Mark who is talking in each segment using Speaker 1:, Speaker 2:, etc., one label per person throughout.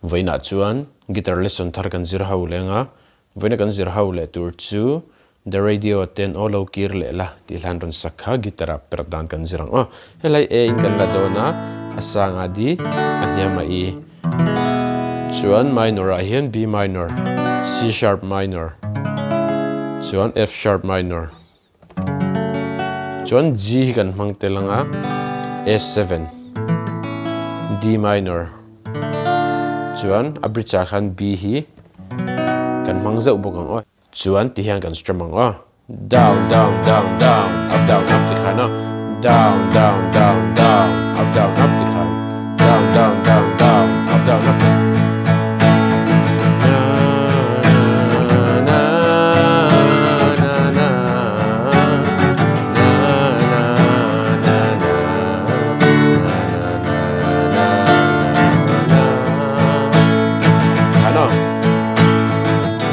Speaker 1: Vawiinah chuan guitar lesson thar kan zir ho leng a, vawiina kan zir ho leh tur chu The Radio ten aw lo kir leh la tih hlan rawn sak kha guitar ah perh dan kan zir ang aw. Helai A in kan la dawn a, a sang a D, a hniam a E. Chuan minor ah hian B minor, C sharp minor, chuan F sharp minor. Chuan G hi kan hmang tel ang a, A7, D minor, chuan a bridge ah khan B hi kan hmang zeuh bawk ang aw. Chuan ti hian kan strum ang aw, down, down, down, down, up, down, up ti khan aw, down, down, down, down, up, down, up ti khan, down, down, down, down, up, down, up.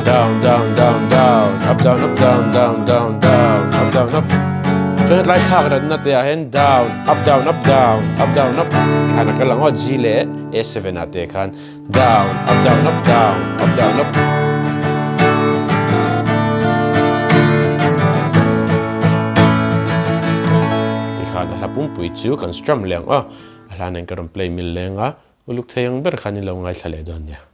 Speaker 1: Down, down, down, down, up, down, up, down, down, down, down, up, down, up. Chuan hetlai thlak ratna te ah hian down, up, down, up, down, up, down, up khan a kal ang aw, G leh A7 ah te khan down, up, down, up, down, up, down, up. Tikhan a hla pumpui chu kan strum leh ang aw, a hla nen ka rawn play mil leng a, uluk thei ang ber khan in lo ngaithla leh dawn nia.